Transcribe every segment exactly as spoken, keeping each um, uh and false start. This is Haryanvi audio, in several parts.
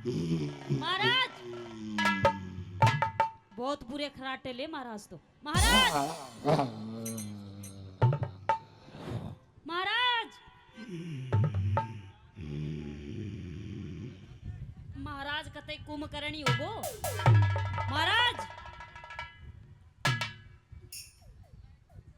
महाराज, बहुत बुरे खराटे ले महाराज तो। महाराज, महाराज, महाराज कतई कुंभकर्णी होगो। महाराज,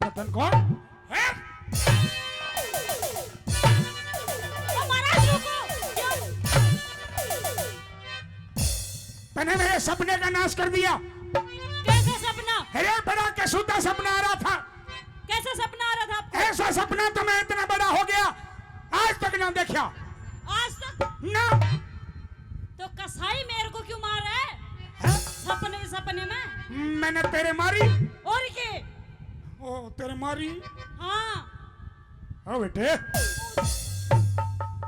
रतन कौन? हैं? ओ महाराज, रुको। क्यों? तने मेरे सपने का नाश कर दिया। कैसा सपना? अरे, बड़ा कसूता सपना आ रहा था। कैसा सपना आ रहा था आपको? ऐसा सपना तो मैं इतना बड़ा हो गया, आज तक ना देखा। आज तक? ना। तो कसाई मेरे को क्यों मार रहा है? हैं? सपने, सपने में? मैंने तेरे मारी। और के? ओ, तेरे मारी। हाँ। हाँ बेटे।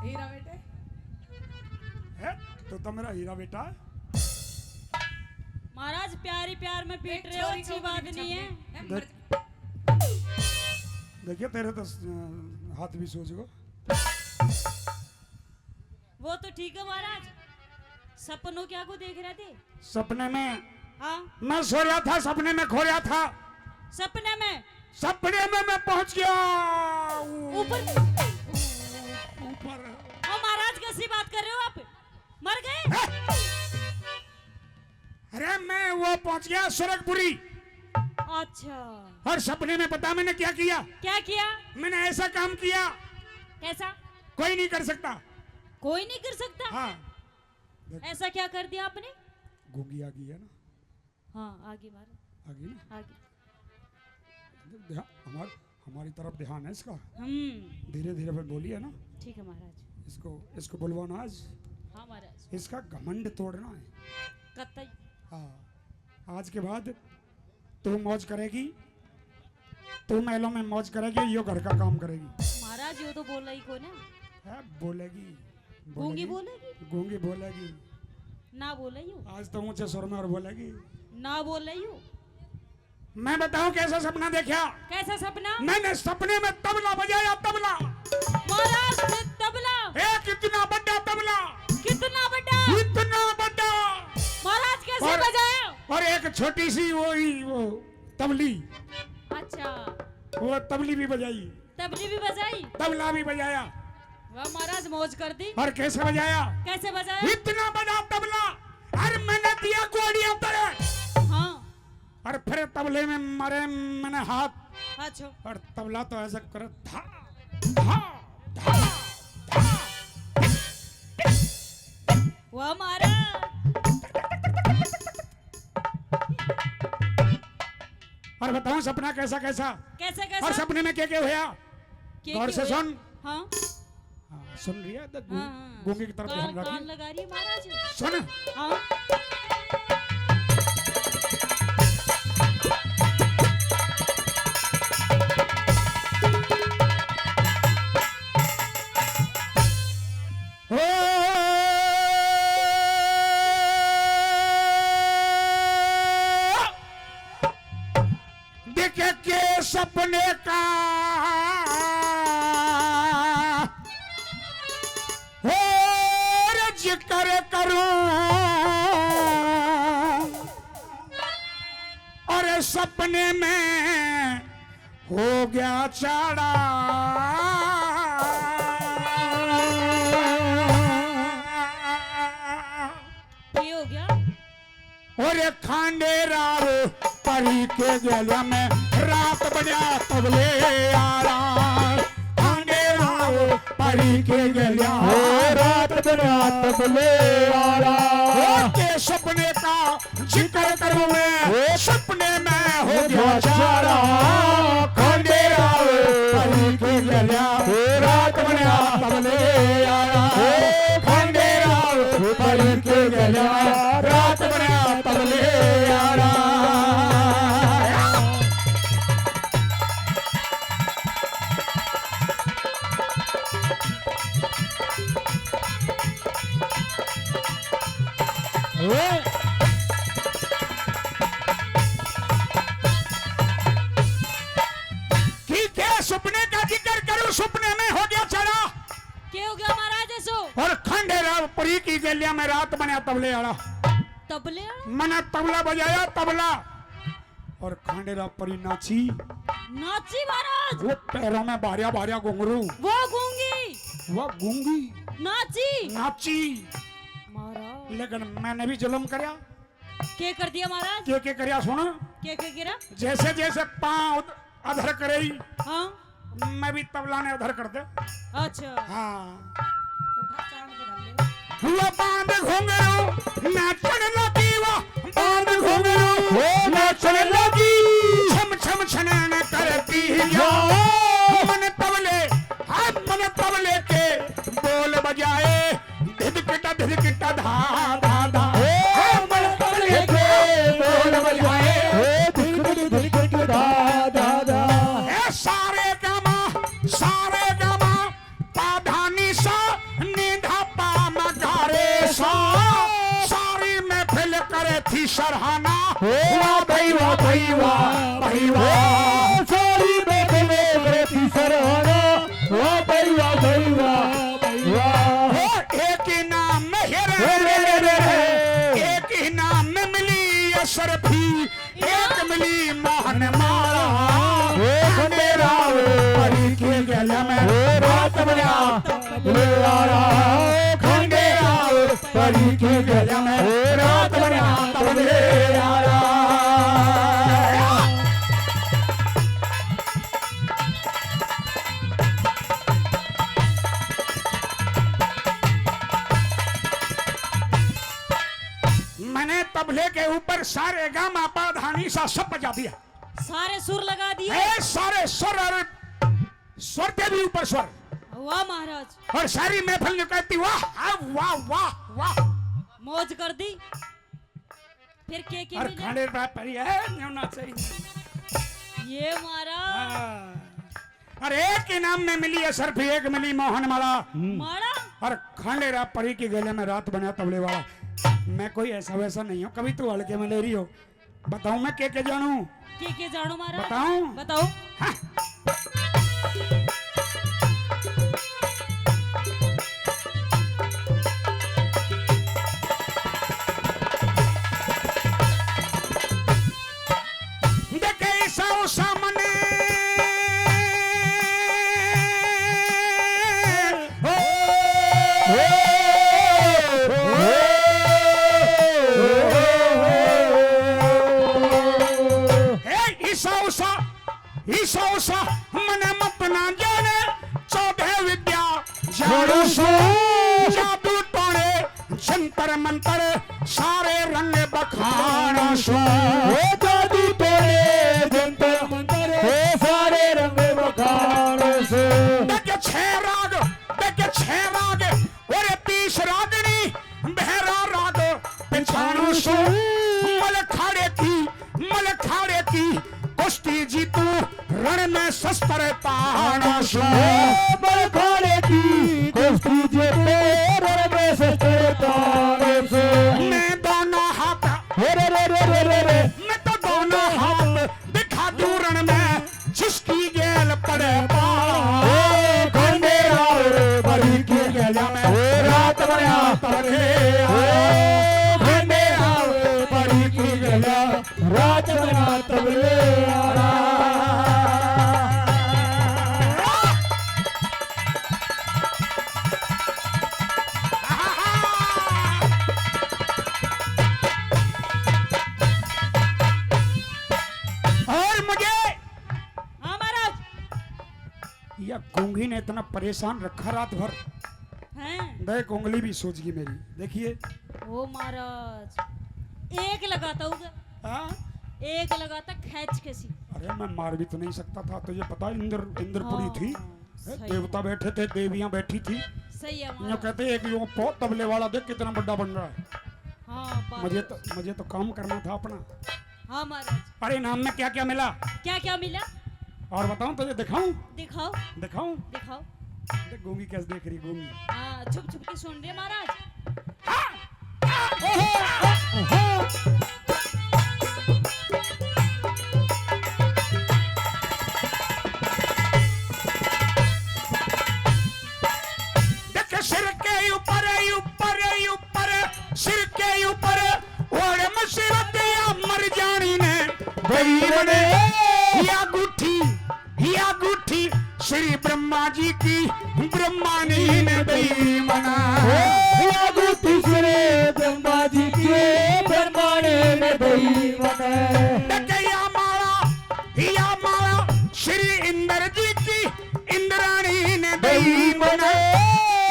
हीरा बेटे। है? तो, तो मेरा हीरा बेटा है। महाराज, प्यार ही प्यार में पीट रहे हो, अच्छी बात नहीं है। देख, देखिए, तेरे तो, अ, हाथ भी सूज गो। वो तो ठीक है महाराज, सपनों क्या को देख रहे थे? सपने में हाँ। मैं सो रहा था, सपने में खो रहा था। सपने में? सपने में मैं पहुंच गया ऊ-, ऊपर। ऊपर। ओ महाराज, कैसी बात कर रहे हो आप? मर गए? हैं? अरे, मैं वो पहुंच गया स्वर्गपुरी। अच्छा। और सपने में पता मैंने क्या किया? क्या किया? मैंने ऐसा काम किया। कैसा? कोई नहीं कर सकता। कोई नहीं कर सकता? हाँ। देख। ऐसा क्या कर दिया आपने? गूंगी आ गई है ना? हाँ, आ गई महाराज। आ गई ना? आ गई। ध्या-, हमार-, हमारी तरफ ध्यान है इसका। हम्म। धीरे धीरे फिर बोली है ना? ठीक है महाराज। इसको, इसको बुलवाना आज। हाँ महाराज। इसका घमंड तोड़ना है। कतई। हाँ, आज के बाद तू मौज करेगी, तू महलों में मौज करेगी, यो घर का काम करेगी। महाराज, यो तो बोला ही कोनी। है, बोलेगी, गूंगी बोलेगी। बोलेगी? गूंगी बोलेगी। ना बोले यू। आज तो ऊंचे सुर में और बोलेगी। ना बोले यू। मैं बताऊं कैसा सपना देखा? कैसा सपना? मैंने सपने में तबला बजाया, तबला। महाराज, तबला। एक इतना बड़ा तबला। कितना बड़ा? इतना बड़ा। महाराज, कैसे और, बजाया? और एक छोटी सी वो, वो तबली। अच्छा। वो तबली भी बजाई। तबली भी बजाई? तबला भी बजाया। वाह महाराज, मौज कर दी। और कैसे बजाया? कैसे बजाया? इतना बड़ा तबला, और मैंने दिया गोड़ियां तेरे। हाँ। और फिर तबले में मारे मैंने हाथ। अच्छा। और तबला तो ऐसा करे, धा, धा, धा, धा। वाह महाराज। और बताऊं सपना कैसा कैसा? कैसे कैसा? और सपने में क्या क्या होया? के गौर के से होया? सुन। हाँ। हाँ, सुन रही है तो गू-, हाँ, हाँ। गूंगी की तरफ कान, ध्यान रखिए। कान लगा रही है महाराज। सुन। हाँ। ओ, देखे के सपने का और जिक्र करूं, और सपने में हो गया चाड़ा। ये हो गया। और खांडे राव परी के गेल्या में रात बन्या तबले आला। खांडे राव परी के गेल्या। ओ रात बन्या तबले आला। ओ के सपने का जिक्र करूं मैं, ओ सपने में हो गया चारा। खांडे राव परी के गेल्या, ओ रात बन्या तबले आला। ओ खांडे राव परी के गेल्या, रात बन्या तबले आला। ओए। की के सपने का जिक्र करूं, सपने में हो गया चारा। के हो गया महाराज ऐसो? और खंड तेरा परी की गलियां में रात बन्या तबले आला। तबले आला? मने तबला बजाया, तबला। और खांडेरा परी नाची। नाची महाराज। वो पैरों में भारिया भारिया घुंघरू। वो गूंगी। वो गूंगी। नाची। नाची। महाराज। लेकिन मैंने भी जुल्म करया। के कर दिया महाराज? के के करया सुन। के के गिरा? जैसे जैसे पाँव अधर करे ही, हाँ। मैं भी तबला ने अधर कर दे। अच्छा। हाँ। उठा चांद को धर ले। वो बांध घुंघरू नाचण लगी, वो बांध घुंघरू वो नाचण लगी। छम छम छनन करती जो मन तबले, हाँ, मन तबले के बोल बजाए। धिदकिटा, धिदकिटा, धा, धा, धा। ओ, मन तबले के बोल बजाए। ओ, धिदकिट, धिदकिट, धा, धा, धा। ए, सारे गामा, सारे गामा, पा धा नी सा, नी धा पा म गा रे सा। सारी महफिल करे थी सराहना। ओ, वाह भाई, वाह भाई, वाह भाई, वाह। ओ, सारी महफिल करे थी सराहना। वाह भाई, वाह भाई, वाह भाई, वाह। ओ, एक इनाम में, हे रे रे रे रे रे, एक इनाम में मिली अशरफी, एक मिली मोहन माला। ओ, खंडेराव परी की गलियां में रात बन्या तबले आला। खंडेराव परी की गलियां में रात बन्या तबले आला। मैंने तबले के ऊपर सारे गा मा पा धा नी सा सब बजा दिया। सारे सुर लगा दिए। ए, सारे सुर और स्वर के भी ऊपर स्वर। वाह महाराज। और सारी महफिल ने कहती, "वाह, हाँ, वाह, वाह, वाह।" मौज कर दी। फिर के के और मिले? खड़े बात पर ये न्यू ना चाहिए। ये महाराज। हाँ। और एक इनाम में मिली है सिर्फ एक मिली मोहन माला। हम्म। माला? और खंडेरा परी की गले में रात बना तबले वाला। मैं कोई ऐसा वैसा नहीं हूँ, कभी तू हल्के में ले रही हो। बताऊं मैं के के जानू? के के जानू महाराज? बताऊं? बताओ। हाँ। देखे ईसा सामने। ओ, ओ, ओ, हे ईसा उसा, ईसा उसा, मने मत ना जाने, चौदह विद्या जानू सू, जादू टोणे, जंतर मंतर, सारे रंग बखान सू। ओ जादू टोणे, जंतर मंतर, ओ सारे रंग बखान सू। देख छह राग, देख छह राग, और तीस रागनी, भैरा राग पहचानू सू। मल खाड़े की, मल खाड़े की कुश्ती जीतू, रण में शस्त्र तान सू। मल खाड़े की कुश्ती जीतू, रण में शस्त्र तान सू। मैं दोनों हाथ, रे रे रे रे रे रे। मैं तो दोनों हाथ दिखा दूं रण में, जिसकी गेल पड़े पार। ओ खंडेराव परी की गलियां में, ओ रात बन्या तबले आला। ओ खंडेराव परी की गलियां, रात बन्या तबले आला। और मुझे हाँ महाराज। या गूंगी ने इतना परेशान रखा रात भर। हैं? देख, उंगली भी सूज गई मेरी, देखिए। ओ महाराज, एक लगाता होगा। हाँ? एक लगाता खींच के सी। अरे, मैं मार भी तो नहीं सकता था, तुझे पता, इंद्र, इंद्रपुरी हाँ, थी। हैं? सही। देवता बैठे थे, देवियां बैठी थी। सही है यूं महाराज। कहते, एक यूं पो तबले वाला देख कितना बड़ा बन रहा है। हाँ, बात मुझे तो तो, मुझे तो काम करना था अपना। हाँ महाराज। अरे, इनाम में क्या क्या मिला? क्या क्या मिला? और बताऊं, तुझे दिखाऊं? दिखाओ। दिखाऊं? दिखाओ। देख, गूंगी कैसे देख रही, गूंगी। हाँ, छुप छुप के सुन रहे महाराज। हाँ। ओहो, ओहो। देख, सिर के ऊपर, मने। या गुठी, या गुठी श्री ब्रह्मा जी की, ब्रह्माणी ने दई मने। या गुठी श्री ब्रह्मा जी की, ब्रह्माणी ने दई मने। देख या माला, या माला श्री इंद्र जी की, इंद्राणी ने दई मने।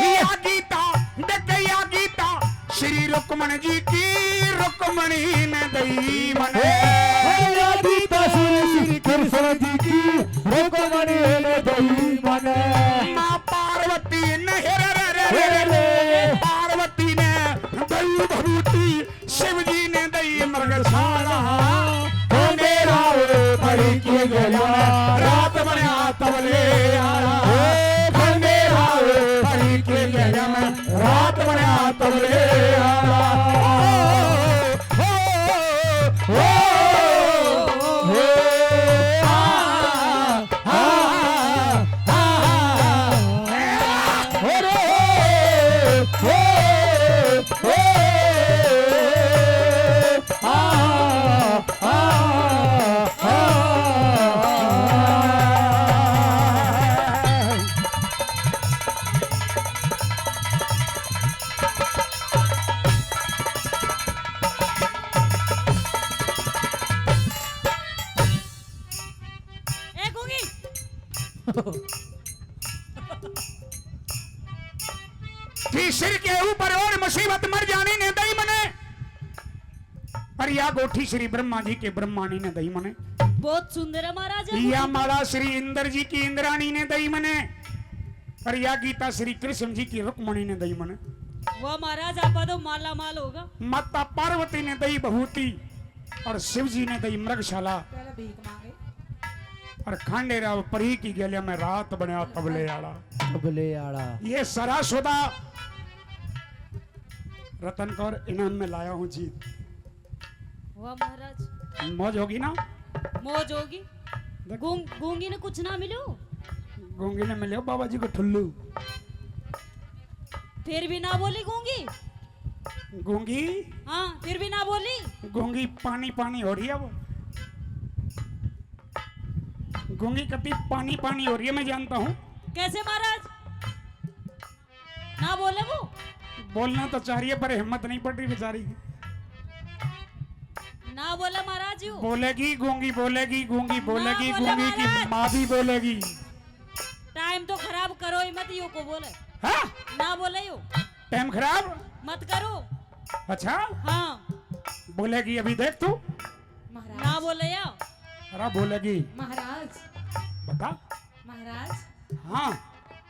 या गीता, देख या गीता श्री रुक्मण जी की, रुक्मणी ने दई मने। या गीता श्री कृष्ण जी की, रुक्मणी ने दई मने। माँ पार्वती ने, हे रे रे रे रे रे, पार्वती ने दई भभूति, शिव जी ने दई मृगशाला। अंधेरा परी की गलियां में रात बना तबले आला। अंधेरा परी की गलियां में रात बना तबले आला। ए गूंगी। थी सिर के ऊपर और मुसीबत मर जानी ने दई मने। पर या गोठी श्री ब्रह्मा जी के ब्रह्माणी ने दई मने। बहुत सुंदर है महाराज, या या गोठी। माला श्री इंद्र जी की इंद्राणी ने दई मने। पर या गीता श्री कृष्ण जी की रुक्मणी ने दई मने। वाह महाराज, आपा तो माला माल होगा। माता पार्वती ने दई भभूति और शिव जी ने दई मृगशाला। पहले भीख मांगे। और खांडेराव परी की गलियां में रात बनया तबले आला। तबले आला। ये सरासुदा रतन कौर इनाम में लाया हूँ जी। वाह महाराज। मौज होगी ना? मौज होगी। देख। गूंग-, गूंगी ने कुछ ना मिलो? गूंगी ने मिलो बाबा जी को ठुल्लू। फिर भी ना बोली गूंगी? गूंगी? हाँ, फिर भी ना बोली? गूंगी पानी पानी हो रही है वो। गूंगी कति पानी पानी हो रही है, मैं जानता हूँ। कैसे महाराज? ना बोले वो? बोलना तो चाह रही है, पर हिम्मत नहीं पड़ रही बेचारी की। ना बोले महाराज यू। बोलेगी गूंगी, बोलेगी गूंगी, ना बोलेगी बोले गूंगी की महाराज। माँ भी बोलेगी। टाइम तो खराब करो ही मत, यो को बोले। हाँ? ना बोले यो। टाइम खराब? मत करो। अच्छा? हाँ। बोलेगी अभी, देख तू। महाराज। ना बोले या। अरे बोलेगी। महाराज। बता। महाराज। हाँ।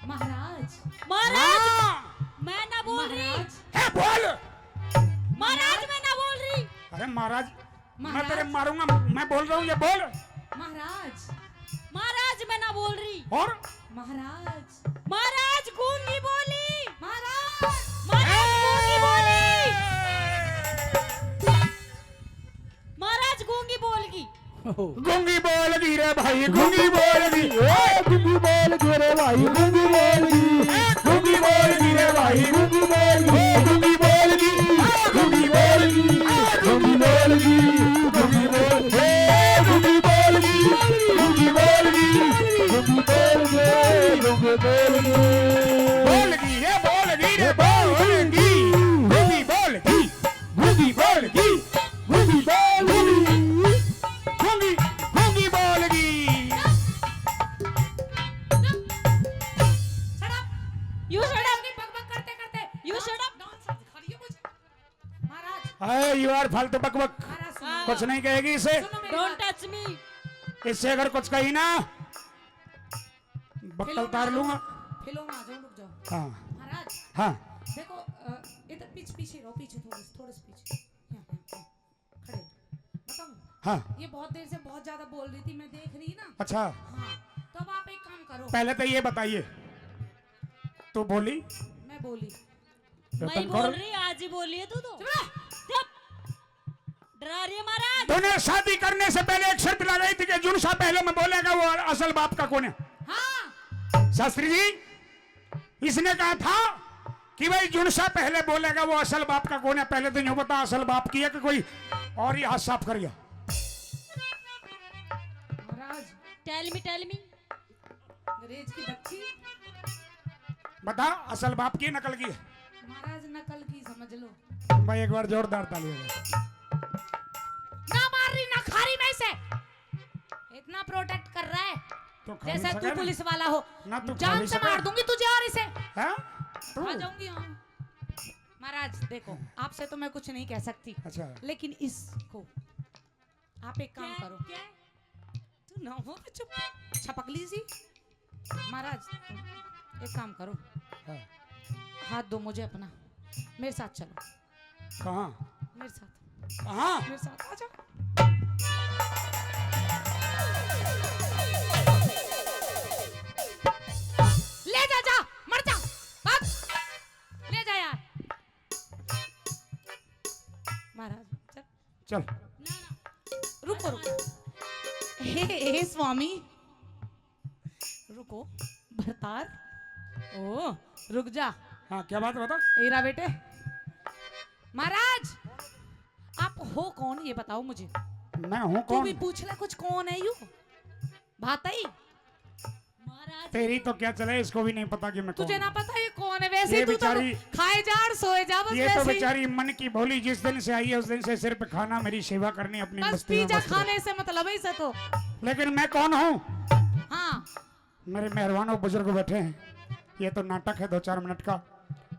महाराज। महाराज। हाँ। मैं ना बोल रही। महाराज। है बोल। महाराज, मैं ना बोल रही। अरे महाराज, मैं महाराज। तेरे मारूंगा, मैं बोल रहा हूँ, ये बोल। महाराज। महाराज, मैं ना बोल रही। और? महाराज। महाराज, गूंगी बोली। महाराज। महाराज, गूंगी बोली। महाराज, गूंगी बोल गई। गूंगी बोल गई रे भाई, गूंगी बोल गई। ए, गूंगी बोल गई रे भाई, गूंगी बोल गई। ए, गूंगी बोल गई रे भाई, गूंगी बोल गई। ए, गूंगी बोल गई, ए, गूंगी बोल गई। ए, गूंगी बोल गई, गूंगी बोल, ए, गूंगी बोल गई, गूंगी बोल गई। गूंगी बोल गई, गूंगी बोल गई। बोल गई रे, बोल गई रे, बोल गई। गूंगी बोल गई। गूंगी बोल गई, गूंगी बोल गई, गूंगी, गूंगी बोल गई। Shut up। You shut up। बकबक करते करते you shut up। Nonsense, खड़ी हो मुझे। महाराज। अरे, you are फालतू बकबक। महाराज, सुनो। हाँ। कुछ नहीं कहेगी इसे। सुनो मेरी बात। Don't touch me। इससे अगर कुछ कही ना, बक्कल तार लूंगा। फिलो में आ जाओ, रुक जाओ। हाँ। महाराज। हाँ। देखो, अ, इधर पीछे, पीछे रहो, पीछे थोड़े से, थोड़े से पीछे। यहाँ, यहाँ, यहाँ। खड़े। बताऊं? हाँ। ये बहुत देर से बहुत ज्यादा बोल रही थी, मैं देख रही ना। अच्छा। हाँ। तो अब आप एक काम करो। पहले तो ये बताइए, तू बोली? मैं बोली। रतन मैं कौर। बोल रही, आज ही बोली है तू तो। चुप रह। चुप। डरा रही है महाराज। तूने शादी करने से पहले एक शर्त लगाई थी कि जुनसा पहले में बोलेगा वो असल बाप का कौन है? हाँ। शास्त्री जी, इसने कहा था कि भाई जुनसा पहले बोलेगा वो असल बाप का कौन है। पहले तो यूं बता असल बाप की है कि कोई और ही हाथ साफ कर गया। Tell me, tell me। अंग्रेज की बच्ची। बता, असल बाप की नकल की है? महाराज, नकल की समझ लो। भाई, एक बार जोरदार ताली हो जाए। ना मार रही, ना खा रही मैं इसे। इतना प्रोटेक्ट कर रहा है, तो खा भी जैसा सके तू ना। पुलिस वाला हो। ना तू खा जान भी से सके। मार दूंगी तुझे और इसे। हैं? तू? खा जाऊंगी, हाँ। महाराज, देखो, आपसे तो मैं कुछ नहीं कह सकती, अच्छा। लेकिन इसको आप एक काम क्या? करो। क्या? तू ना हो तो चुप, छपकली सी। महाराज, एक काम करो, हाँ। हाथ दो मुझे अपना, मेरे साथ चलो। कहाँ? मेरे साथ, कहाँ? मेरे साथ आ जा। ले जा, जा, मर जा, भाग, ले जा यार। महाराज, चल। चल। रुको, रुको। हे, हे स्वामी, रुको। भरतार, ओ, रुक जा। हाँ, क्या बात है, बता। एरा बेटे, महाराज, आप हो कौन, ये बताओ मुझे। मैं हूँ तू कौन? भी पूछ ले कुछ, कौन है यू भातई? महाराज, तेरी तो क्या चले, इसको भी नहीं पता कि मैं कौन तुझे ना हूँ। पता ये कौन है? वैसे ये ही तू तो बेचारी, खाए जा और सोए जा, बस ये वैसे तो ही। बेचारी मन की भोली, जिस दिन से आई है उस दिन से सिर्फ खाना मेरी सेवा करनी, अपनी बस मस्ती में पिज्जा मस्त खाने है। से मतलब ही से तो। लेकिन मैं कौन हूँ? हाँ, मेरे मेहरबान और बुजुर्ग बैठे हैं, ये तो नाटक है दो चार मिनट का,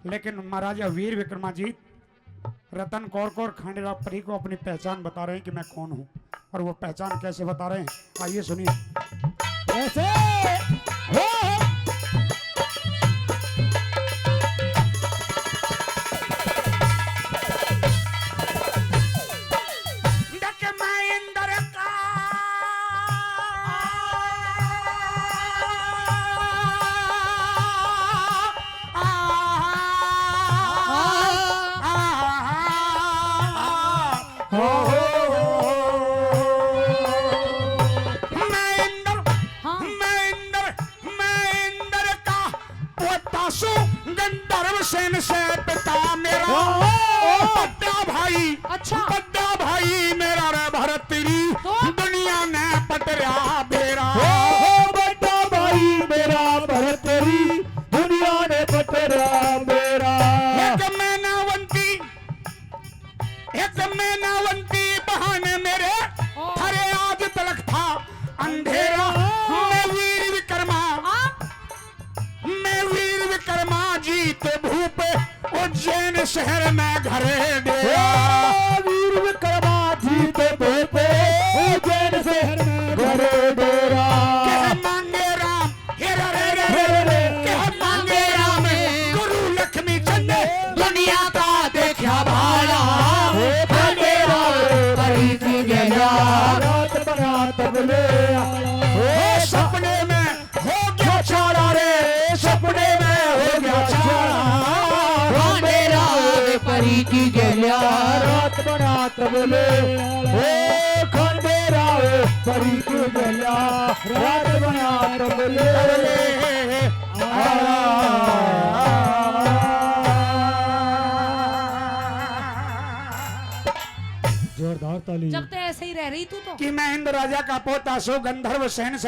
लेकिन महाराजा वीर विक्रमाजीत रतन कौर को और खांडेराव परी को अपनी पहचान बता रहे हैं कि मैं कौन हूँ, और वो पहचान कैसे बता रहे हैं, आइए सुनिए। कैसे? हो, हो। डक मैं इंदर का। मैं इंदर, हाँ। मैं इंदर, मैं इंदर का पोता सू, गंधर्व सेन से पिता मेरा। ओहो। ओ बड़ा भाई, अच्छा। बड़ा भाई मेरा रे भरतरी, तो? दुनिया ने पटरा बेरा। ओ बड़ा भाई मेरा भरतरी, दुनिया ने पटरा बेरा। एक मैनावंती, एक मैनावंती बहाने मेरे, ओ। थारे आज तलक था अंधेरा। मैं वीर विक्रमा, आप मैं वीर विक्रमा जीत भूप उज्जैन शहर में घर डेरा। ओ वीर विक्रमा जीत भूप उज्जैन शहर में घर डेरा। कह मांगे राम, हेरा रे रे रे रे, कह मांगे राम, गुरु लक्ष्मी चंद दुनिया का देखा भाला। खांडेराव परी की गैल्या, रात बना तबले। ओ सपने में हो गया चाला रे, सपने में हो गया चाला। खांडेराव परी की गैल्या, रात बना तबले। ओ खांडेराव परी की गैल्या, रात बना तबले। जोरदार ताली। जब तो ऐसे ही रह रही तू तो। कि मैं इंद्र राजा का पोता सो गंधर्व सेन से